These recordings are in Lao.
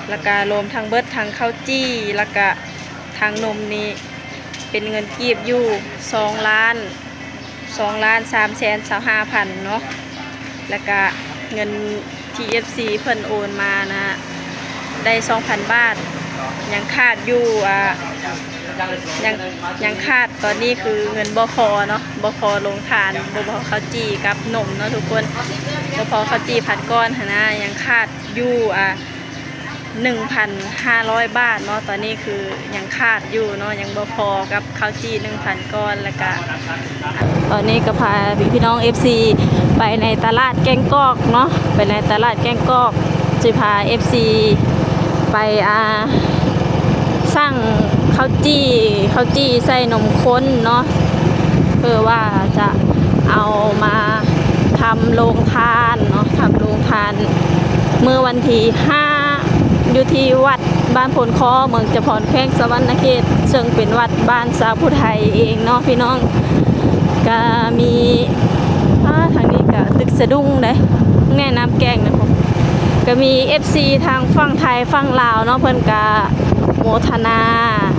ແລ້ວກະລວມທັງເບິດ ທັງເຂົ້າຈີ່ ແລ້ວກະທັງນົມນີ້ ເປັນເງິນກີບຢູ່ສອງລ້ານ ສອງລ້ານສາມແສນຊາວຫ້າພັນເນາະ ແລ້ວກະເງິນທີ່ເອັຟຊີເພິ່ນໂອນມານະ ໄດ້ສອງພັນບາດ ຍັງຂາດຢູ່ ອາ ຍັງ ຍັງຂາດ ຕອນນີ້ຄືເງິນບໍ່ພໍເນາະ ບໍ່ພໍໂລງທານ ບໍ່ພໍເຂົ້າຈີ່ກັບນົມເນາະທຸກຄົນ ບໍ່ພໍເຂົ້າຈີ່ພັນກ້ອນຫັ້ນນະ ຍັງຂາດຢູ່ ອາ ໜຶ່ງພັນຫ້າຮ້ອຍບາດເນາະ ຕອນນີ້ຄືຍັງຂາດຢູ່ເນາະ ຍັງບໍ່ພໍກັບເຂົ້າຈີ່ໜຶ່ງພັນກ້ອນ ແລ້ວກະ ຕອນນີ້ກໍພາພີ່ນ້ອງເອັຟຊີໄປໃນຕະຫຼາດແກ້ງກອກເນາະ ໄປໃນຕະຫຼາດແກ້ງກອກ ຊິພາເອັຟຊີໄປ ອ່າ ສັ່ງເຂົ້າຈີ່ ເຂົ້າຈີ່ໃສ່ນົມຂ້ນເນາະ ເພື່ອວ່າຈະເອົາມາທຳໂລງທານເນາະ ທຳໂລງທານ ມື້ວັນທີຫ້າ ຢູ່ທີ່ວັດບ້ານໂພນຄໍ ເມືອງຈຳພອນ ແຂວງສະຫວັນນະເຂດ ເຊິ່ງເປັນວັດບ້ານຊາວຜູ້ໄທເອງເນາະພີ່ນ້ອງ ກະມີ ອາ ທາງນີ້ກະຕຶກສະດຸ້ງເດ້ ແມ່ນ້ຳແກ້ງນະ ກະມີເອັຟຊີທາງຝັ່ງໄທຝັ່ງລາວເນາະ ເພິ່ນກະໂມທະນາ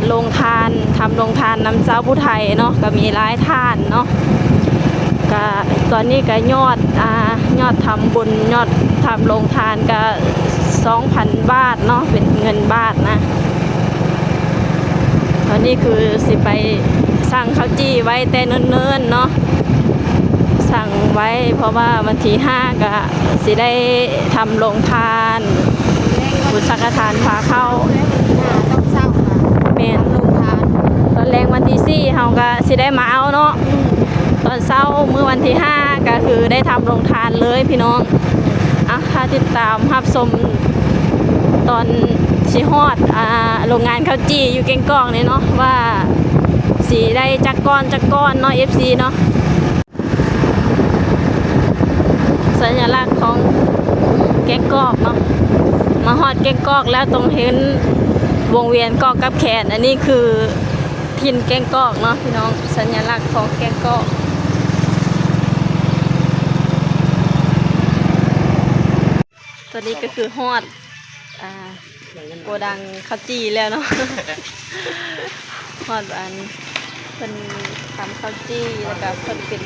ໂລງທານ ທຳໂລງທານນຳຊາວຜູ້ໄທເນາະ ກະມີຫຼາຍທ່ານເນາະ ກະຕອນນີ້ກະຍອດ ອາ ຍອດທຳບຸນ ຍອດທຳໂລງທານກະສອງພັນບາດເນາະ ເປັນເງິນບາດນະ ຕອນນີ້ຄືຊິໄປສັ່ງເຂົ້າຈີ່ໄວ້ແຕ່ເນີນໆເນາະ ສັ່ງໄວ້ ເພາະວ່າວັນທີຫ້າກະຊິໄດ້ທຳໂລງທານ ບຸນສັງຄະທານພາເຂົ້າ ຕອນເຊົ້າ ແມ່ນ ໂລງທານ ຕອນແລງວັນທີສີ່ເຮົາກະຊິໄດ້ມາເອົາເນາະ ອືມ ຕອນເຊົ້າມື້ວັນທີຫ້າກະຄືໄດ້ທຳໂລງທານເລີຍພີ່ນ້ອງ ອ່ະ ຖ້າຕິດຕາມຮັບຊົມຕອນຊິຮອດ ອ່າ ໂລງງານເຂົ້າຈີ່ຢູ່ແກ້ງກອກນີ້ເນາະ ວ່າຊິໄດ້ຈັກກ້ອນຈັກກ້ອນເນາະ ເອັຟຊີເນາະ ສັນຍະລັກຂອງແກ້ງກອກເນາະ ມາຮອດແກ້ງກອກແລ້ວຕ້ອງເຫັນວົງວຽນກອກກັບແຂນ ອັນນີ້ຄືຖິ່ນແກ້ງກອກເນາະພີ່ນ້ອງ ສັນຍະລັກຂອງແກ້ງກອກ. ຕອນນີ້ກໍຄືຮອດ ອ່າ ໂກດັງເຂົ້າຈີ່ແລ້ວເນາະ ຮອດອັນເພິ່ນທຳເຂົ້າຈີ່ ແລ້ວກໍເພິ່ນເປັນ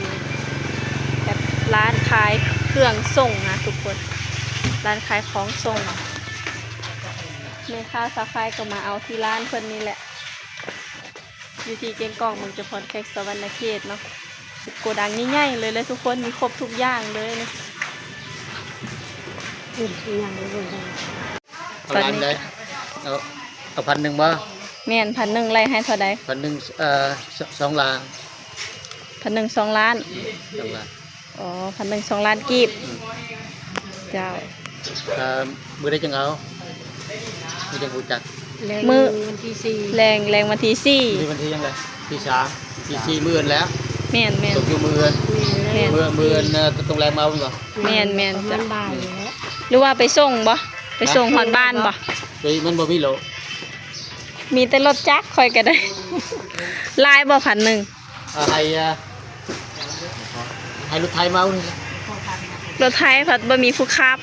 ແບບຮ້ານຂາຍເຄື່ອງສົ່ງນະທຸກຄົນ ຮ້ານຂາຍຂອງສົ່ງ ແມ່ຄ້າຊາວຂາຍກໍມາເອົາທີ່ຮ້ານເພິ່ນນີ້ແຫຼະ. ຢູ່ທີ່ແກ້ງກອກ ເມືອງຈຳພອນ ແຂວງສະຫວັນນະເຂດເນາະ ໂກດັງໃຫຍ່ໆເລີຍແຫຼະທຸກຄົນ ມີຄົບທຸກຢ່າງເລີຍນີ້ ອືມ ອີຫຍັງເລີຍ ເອົາລ້ານໃດ ເອົາ ເອົາພັນໜຶ່ງບໍ່? ແມ່ນ ພັນໜຶ່ງ ໄລ່ໃຫ້ເທົ່າໃດ? ພັນໜຶ່ງ ເອີ ສ- ສອງລ້ານ ພັນໜຶ່ງ ສອງລ້ານ ສອງລ້ານ. ອໍ ພັນໜຶ່ງ ສອງລ້ານກີບ ອືມ ເຈົ້າ ເອີ ມື້ໃດຈັ່ງເອົາ ມື້ຈັ່ງຮູ້ຈັກ ແລງ ມື້ວັນທີສີ່ ແລງ ແລງວັນທີສີ່ ມື້ວັນທີຫຍັງລະ ທີສາມ ທີສີ່ ມື້ອື່ນແລ້ວ ແມ່ນໆ ຕົກຢູ່ມື້ອື່ນ ແມ່ນ ມື້ ມື້ອື່ນ ເອີ ຕ້ອງແລງມາເອົາແມ່ນບໍ່? ແມ່ນໆ ປະມານ ເຈົ້າ ບ່າຍນີ້ແຫຼະ ຫຼືວ່າໄປສົ່ງບໍ່? ໄປສົ່ງຮອດບ້ານບໍ່? ເອີ ມັນບໍ່ມີໂລ ມີແຕ່ລົດຈັກ ຂ້ອຍກໍໄດ້ ຫຼາຍບໍ່ ພັນໜຶ່ງ? ເອົາໃຫ້ ເອົາໃຫ້ລົດໄຖມາເອົານີ້ແຫຼະ ລົດໄຖພັດບໍ່ມີຜູ້ຂັບ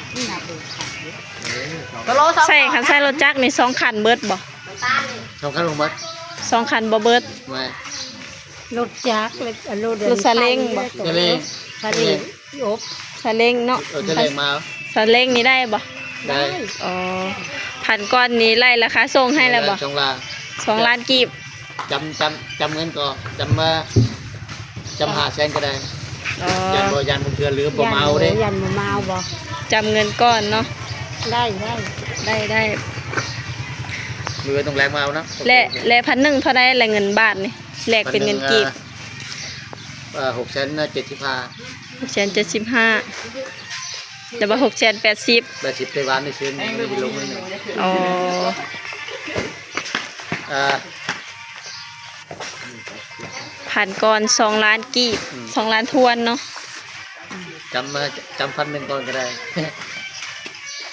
ໃຊ້ ຄັນໃຊ້ລົດຈັກນີ້ສອງຄັນເບິດບໍ່? ສອງຄັນບໍ່ເບິດ ສອງຄັນບໍ່ເບິດ ແມ່ນ ລົດຈັກ ລົດ ລົດຊາເລ້ງບໍ່? ຊາເລ້ງ ຊາເລ້ງ ອົບ ຊາເລ້ງເນາະ ເອີ ຊາເລ້ງມາ ຊາເລ້ງນີ້ໄດ້ບໍ່? ໄດ້ ອໍ ພັນກ່ອນນີ້ໄລ່ລາຄາສົ່ງໃຫ້ແລ້ວບໍ່? ສອງລ້ານ ສອງລ້ານກີບ ຈຳ ຈຳ ຈຳເງິນກໍ ຈຳມາ ຈຳຫ້າແສນກໍໄດ້ ອໍ ຢ້ານບໍ່ ຢ້ານບາງເທື່ອລືມບໍ່ມາເອົາເດ້ ຢ້ານບໍ່ມາເອົາບໍ່? ຈຳເງິນກ່ອນເນາະ ໄດ້ ໄດ້ ໄດ້ ໄດ້ ມື້ອື່ນຕ້ອງແລກມາເອົາເນາະ ແລະ ແລະ ພັນໜຶ່ງເທົ່າໃດລະ ເງິນບາດນີ້ ແລກເປັນເງິນກີບ? ພັນໜຶ່ງ ເອີ ຫົກແສນເຈັດສິບຫ້າ ຫົກແສນເຈັດສິບຫ້າ ແຕ່ວ່າຫົກແສນແປດສິບ ແປດສິບ ໄຕ້ຫວັນນີ້ຊື້ ມັນມີລົງໜ້ອຍໜຶ່ງ ອໍ ເອີ ພັນກ່ອນ ສອງລ້ານກີບ ອືມ ສອງລ້ານຖ້ວນເນາະ ຈຳມາ ຈຳພັນໜຶ່ງກ່ອນກໍໄດ້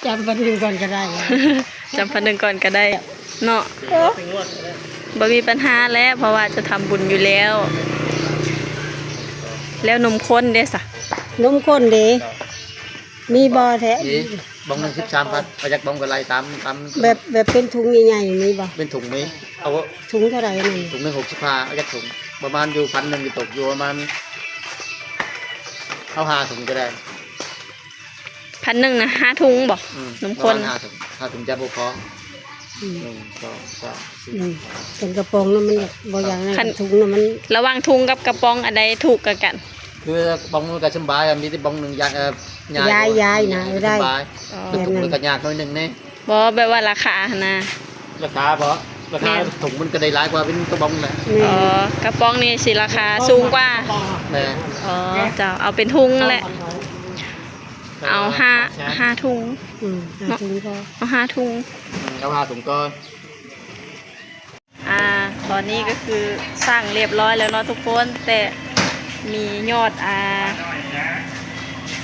ຈຳພັນໜຶ່ງກ່ອນກໍໄດ້ ຈຳພັນໜຶ່ງກ່ອນກໍໄດ້ເນາະ ບໍ່ມີປັນຫາແຫຼະ ເພາະວ່າຈະທຳບຸນຢູ່ແລ້ວ ແລ້ວນົມຂ້ນເດ້ສະ? ນົມຂ້ນເດ້ ມີບໍ່ແທ້? ມີ ບ້ອງໜຶ່ງສິບສາມພັນ ເອົາຈັກບ້ອງກໍໄລ່ຕາມ ຕາມ ແບບ ແບບເປັນຖົງໃຫຍ່ໆ ມີບໍ່? ເປັນຖົງມີ ເອົາ ຖົງເທົ່າໃດນັ້ນ? ຖົງໜຶ່ງຫົກສິບຫ້າ ເອົາຈັກຖົງ? ປະມານຢູ່ພັນໜຶ່ງ ຢູ່ຕົກຢູ່ປະມານ ເອົາຫ້າຖົງກໍໄດ້. ພັນໜຶ່ງນະ ຫ້າຖົງບໍ່? ອືມ ນມຂ້ນ ປະມານຫ້າຖົງ ຫ້າຖົງຈະບໍ່ພໍ. ອືມ ໜຶ່ງ ສອງ ສາມ ສີ່ ອືມ ເປັນກະປ໋ອງນະ ມັນບໍ່ຢ່າງນັ້ນ ຄັນ ຖົງນະ ມັນ ລະຫວ່າງຖົງກັບກະປ໋ອງ ອັນໃດຖືກກວ່າກັນ? ຄືກະປ໋ອງມັນກະສະບາຍ ມີແຕ່ປ໋ອງໜຶ່ງ ຢາຍ ເອີ ຢາຍ ຢາຍນະ ເອີ ໄດ້ ສະບາຍ. ອໍ ແມ່ນ ຖົງມັນກະຍາກໜ້ອຍໜຶ່ງເດ້. ບໍ່ ແບບວ່າລາຄາຫັ້ນນະ. ລາຄາບໍ່? ລາຄາ ແມ່ນ ຖົງມັນກະໄດ້ຫຼາຍກວ່າເປັນກະປ໋ອງແຫຼະ. ແມ່ນ ອໍ ກະປ໋ອງນີ້ຊິລາຄາສູງກວ່າ. ແມ່ນ ອໍ ເຈົ້າ ເອົາເປັນຖົງແຫຼະ. ເອົາຫ້າ ຫ້າຖົງ. ອືມ ຫ້າຖົງກໍ ເອົາຫ້າຖົງ. ອືມ ເອົາຫ້າຖົງກ່ອນ. ອ່າ ຕອນນີ້ກໍຄືສັ່ງລຽບຮ້ອຍແລ້ວເນາະທຸກຄົນ ແຕ່ມີຍອດ ອ່າ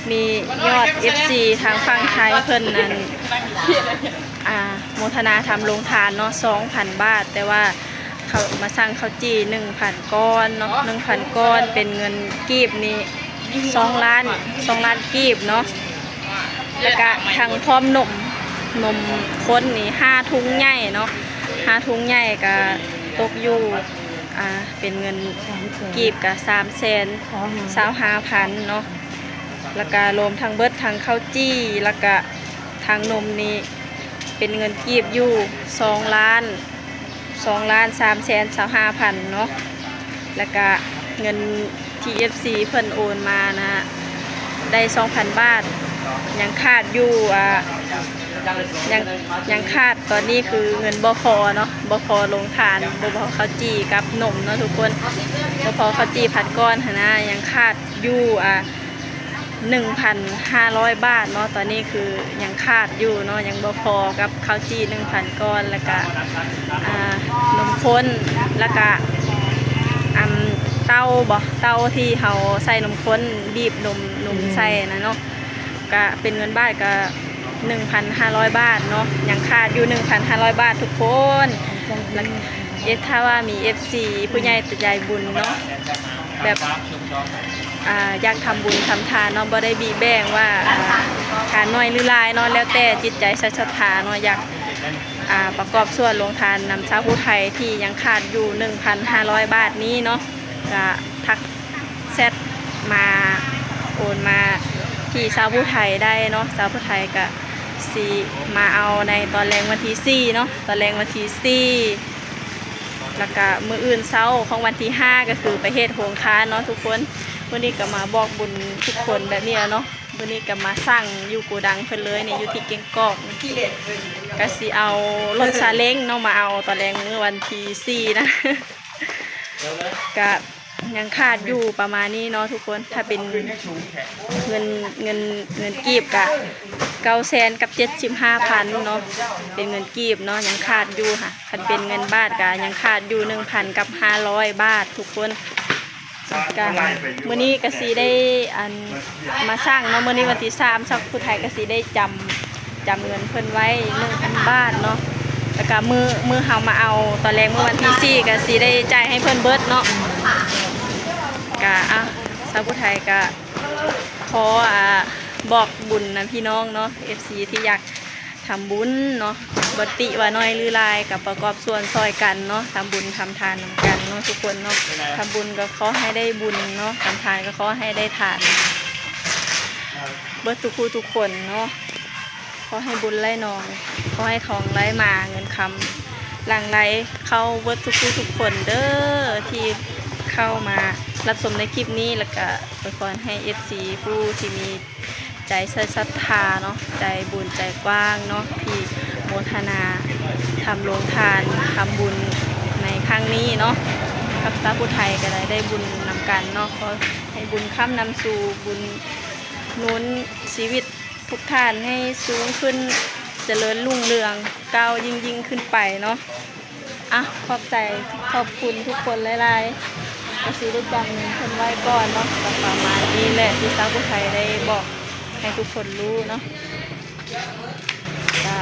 ມີຍອດເອັຟຊີທາງຝັ່ງໄທເພິ່ນນັ້ນ ອ່າ ໂມທະນາທຳໂລງທານເນາະ ສອງພັນບາດ ແຕ່ວ່າເຂົາມາສັ່ງເຂົ້າຈີ່ໜຶ່ງພັນກ້ອນເນາະ ໜຶ່ງພັນກ້ອນ ເປັນເງິນກີບນີ້ ສອງລ້ານ ສອງລ້ານກີບເນາະ ແລ້ວກະທັງພ້ອມນົມ ນົມຂ້ນນີ້ຫ້າຖົງໃຫຍ່ເນາະ ຫ້າຖົງໃຫຍ່ກະຕົກຢູ່ ອ່າ ເປັນເງິນ ສາມແສນ ກີບກະສາມແສນຊາວຫ້າພັນເນາະ ແລ້ວກະລວມທັງເບິດທັງເຂົ້າຈີ່ ແລ້ວກະທັງນົມນີ້ ເປັນເງິນກີບຢູ່ສອງລ້ານ ສອງລ້ານສາມແສນຊາວຫ້າພັນເນາະ ແລ້ວກະເງິນທີ່ເອັຟຊີເພິ່ນໂອນມານະ ໄດ້ສອງພັນບາດ ຍັງຂາດຢູ່ ອ່າ ຍັງ ຍັງຂາດ ຕອນນີ້ຄືເງິນ ບຂ ເນາະ ບຂ ໂລງທານ ບໍ່ພໍເຂົ້າຈີ່ກັບນົມເນາະທຸກຄົນ ບໍ່ພໍເຂົ້າຈີ່ພັນກ້ອນຫັ້ນນະ ຍັງຂາດຢູ່ ອ່າ ໜຶ່ງພັນຫ້າຮ້ອຍບາດເນາະ ຕອນນີ້ຄືຍັງຂາດຢູ່ເນາະ ຍັງບໍ່ພໍກັບເຂົ້າຈີ່ໜຶ່ງພັນກ້ອນ ແລ້ວກະ ອ່າ ນົມຂ້ນ ແລ້ວກະ ອັນ ເຕົ້າບໍ ເຕົ້າທີ່ເຮົາໃສ່ນົມຂ້ນ ບີບນົມ ນົມໃສ່ນະເນາະ ກະເປັນເງິນບາດກະໜຶ່ງພັນຫ້າຮ້ອຍບາດເນາະ ຍັງຂາດຢູ່ໜຶ່ງພັນຫ້າຮ້ອຍບາດທຸກຄົນ ແລະ ເອີ ຖ້າວ່າມີເອັຟຊີຜູ້ໃຫຍ່ໃຈບຸນເນາະ ແບບ ອ່າ ຢາກທຳບຸນທຳທານເນາະ ບໍ່ໄດ້ບີບແບ່ງວ່າ ອ່າ ທານໜ້ອຍຫຼືຫຼາຍເນາະ ແລ້ວແຕ່ຈິດໃຈໃສ່ສັດທາເນາະ ຢາກ ອ່າ ປະກອບສ່ວນໂລງທານນຳຊາວຜູ້ໄທທີ່ຍັງຂາດຢູ່ໜຶ່ງພັນຫ້າຮ້ອຍບາດນີ້ເນາະ ກະທັກແຊັດມາ ໂອນມາທີ່ຊາວຜູ້ໄທໄດ້ເນາະ ຊາວຜູ້ໄທກະຊິມາເອົາໃນຕອນແລງວັນທີສີ່ເນາະ ຕອນແລງວັນທີສີ່ ແລ້ວກະມື້ອື່ນເຊົ້າຂອງວັນທີຫ້າ ກໍຄືໄປເຮັດໂຮງທານເນາະທຸກຄົນ ມື້ນີ້ກໍມາບອກບຸນທຸກຄົນແບບນີ້ແຫຼະເນາະ ມື້ນີ້ກໍມາສັ່ງຢູ່ໂກດັງເພິ່ນເລີຍນີ້ ຢູ່ທີ່ເກງກອກນີ້ ກໍຊິເອົາລົດຊາເລັ້ງເນາະ ມາເອົາຕອນແລງມື້ວັນທີສີ່ນະ ກະຍັງຂາດຢູ່ປະມານນີ້ເນາະທຸກຄົນ ຖ້າເປັນເງິນ ເງິນ ເງິນກີບກະເກົ້າແສນກັບເຈັດສິບຫ້າພັນເນາະ ເປັນເງິນກີບເນາະ ຍັງຂາດຢູ່ຫະ ຄັນເປັນເງິນບາດກະຍັງຂາດຢູ່ໜຶ່ງພັນກັບຫ້າຮ້ອຍບາດທຸກຄົນ ກະມື້ນີ້ກະຊິໄດ້ ອັນ ມາສັ່ງເນາະ ມື້ນີ້ວັນທີສາມ ຊາວຜູ້ໄທກະຊິໄດ້ຈຳ ຈຳເງິນເພິ່ນໄວ້ໜຶ່ງພັນບາດເນາະ ແລ້ວກະມື້ ມື້ເຮົາມາເອົາຕອນແລງມື້ວັນທີສີ່ ກະຊິໄດ້ຈ່າຍໃຫ້ເພິ່ນເບິດເນາະ ກະ ອ່າ ຊາວຜູ້ໄທກະຂໍ ອ່າ ບອກບຸນນຳພີ່ນ້ອງເນາະ ເອັຟຊີທີ່ຢາກ ທຳບຸນເນາະ ບໍ່ຕິວ່າໜ້ອຍຫຼືຫຼາຍ ກໍປະກອບສ່ວນຊ່ອຍກັນເນາະ ທຳບຸນທຳທານນຳກັນເນາະທຸກຄົນເນາະ ທຳບຸນກໍຂໍໃຫ້ໄດ້ບຸນເນາະ ທຳທານກໍຂໍໃຫ້ໄດ້ທານ ເບິດທຸກຜູ້ທຸກຄົນເນາະ ຂໍໃຫ້ບຸນໄຫຼນອງ ຂໍໃຫ້ທອງໄຫຼມາ ເງິນຄຳຫຼັ່ງໄຫຼເຂົ້າເບິດທຸກຜູ້ທຸກຄົນເດີ ທີ່ເຂົ້າມາຮັບຊົມໃນຄລິບນີ້ ແລ້ວກະອວຍພອນໃຫ້ເອັຟຊີຜູ້ທີ່ມີ ໃຈໃສ່ສັດທາເນາະ ໃຈບຸນໃຈກວ້າງເນາະ ທີ່ໂມທະນາທຳໂລງທານ ທຳບຸນໃນຄັ້ງນີ້ເນາະ ກັບຊາວຜູ້ໄທກໍໄດ້ ໄດ້ບຸນນຳກັນເນາະ ຂໍໃຫ້ບຸນຄ້ຳນຳສູ່ ບຸນໜູນຊີວິດທຸກທ່ານໃຫ້ສູງຂຶ້ນ ຈະເລີນຮຸ່ງເຮືອງ ກ້າວຍິ່ງໆຂຶ້ນໄປເນາະ. ອ່ະ ຂອບໃຈ ຂອບຄຸນທຸກຄົນຫຼາຍໆ ກໍຊິໄດ້ຈຳເພິ່ນໄວ້ກ່ອນເນາະ ກໍປະມານນີ້ແຫຼະ ທີ່ຊາວຜູ້ໄທໄດ້ບອກໃຫ້ທຸກຄົນຮູ້ເນາະ ກະ ອ່າ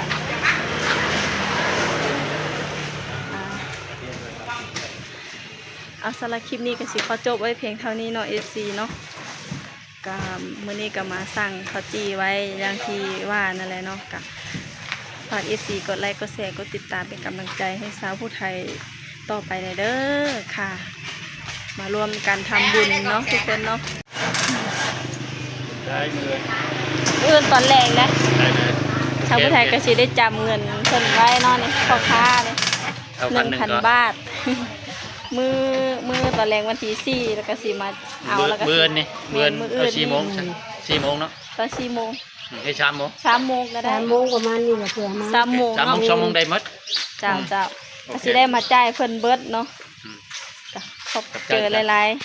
ເອົາ ສຳລັບຄລິບນີ້ກໍຊິຂໍຈົບໄວ້ພຽງເທົ່ານີ້ເນາະ ເອັຟຊີເນາະ. ກໍມື້ນີ້ກໍມາສັ່ງເຂົ້າຈີ່ໄວ້ຢ່າງທີ່ວ່ານັ້ນແຫຼະເນາະ. ກໍຝາກເອັຟຊີກົດໄລກ໌ ກົດແຊ ກົດຕິດຕາມເປັນກຳລັງໃຈໃຫ້ຊາວຜູ້ໄທຕໍ່ໄປແດ່ເດີຄ່ະ. ມາຮ່ວມກັນທຳບຸນເນາະທຸກຄົນເນາະ. ໄດ້ມື້ອື່ນ ມື້ອື່ນຕອນແລງນະ ໄດ້ເລີຍ. ຊາວຜູ້ໄທກໍຊິໄດ້ຈຳເງິນເພິ່ນໄວ້ເນາະນີ້ ພໍ່ຄ້ານີ້ ເອົາພັນໜຶ່ງ ໜຶ່ງພັນ ກ່ອນ ບາດ. ມື້ ມື້ຕອນແລງວັນທີສີ່ ແລ້ວກໍຊິມາເອົາ ມື້ ແລ້ວກໍ ມື້ອື່ນນີ້ ແມ່ນ ມື້ອື່ນ ເອົາສີ່ໂມງ ນີ້ ສີ່ໂມງເນາະ ຕອນສີ່ໂມງ ອືມ ໃຫ້ສາມໂມງ ສາມໂມງກໍໄດ້ ສາມໂມງປະມານນີ້ແຫຼະ ເພື່ອມາ ສາມໂມງ ສາມໂມງ ເນາະ ສອງໂມງໄດ້ໝົດ. ເຈົ້າ ອືມ ເຈົ້າ ໂອເຄ ກໍຊິໄດ້ມາຈ່າຍເພິ່ນເບິດເນາະ. ອືມ ກໍຂອບ ຂອບໃຈ ເຈີ ເຈົ້າ ຫຼາຍໆ.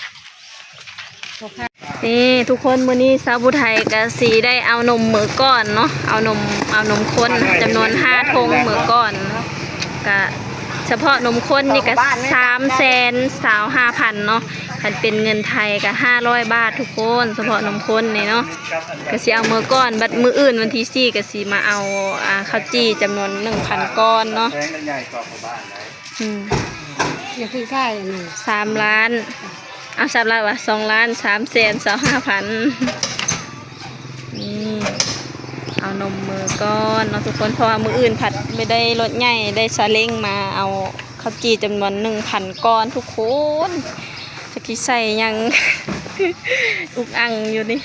ນີ້ທຸກຄົນ ມື້ນີ້ຊາວຜູ້ໄທກໍຊິໄດ້ເອົານົມເມືອກ່ອນເນາະ ເອົານົມ ເອົານົມຂ້ນຈຳນວນຫ້າຖົງເມືອກ່ອນ. ກະສະເພາະນົມຂ້ນນີ້ກະສາມແສນຊາວຫ້າພັນເນາະ ຄັນເປັນເງິນໄທກະຫ້າຮ້ອຍບາດທຸກຄົນ ສະເພາະນົມຂ້ນນີ້ເນາະ. ກະຊິເອົາເມືອກ່ອນ ບັດມື້ອື່ນວັນທີສີ່ກະຊິມາເອົາ ອ່າ ເຂົ້າຈີ່ຈຳນວນໜຶ່ງພັນກ້ອນເນາະ. ອືມ ຢ່າເພິ່ງຂາຍອັນນີ້ ສາມລ້ານ ເອົາ ສາມລ້ານວ່າ ສອງລ້ານສາມແສນຊາວຫ້າພັນ. ນີ້ ເອົານົມເມືອກ່ອນເນາະທຸກຄົນ ເພາະວ່າມື້ອື່ນພັດໄດ້ລົດໃຫຍ່ ໄດ້ຊາເລັງມາເອົາເຂົ້າຈີ່ຈຳນວນໜຶ່ງພັນກ້ອນທຸກຄົນ. ຈັກຊິໃສ່ຫຍັງ ອຸກອັ່ງຢູ່ນີ້.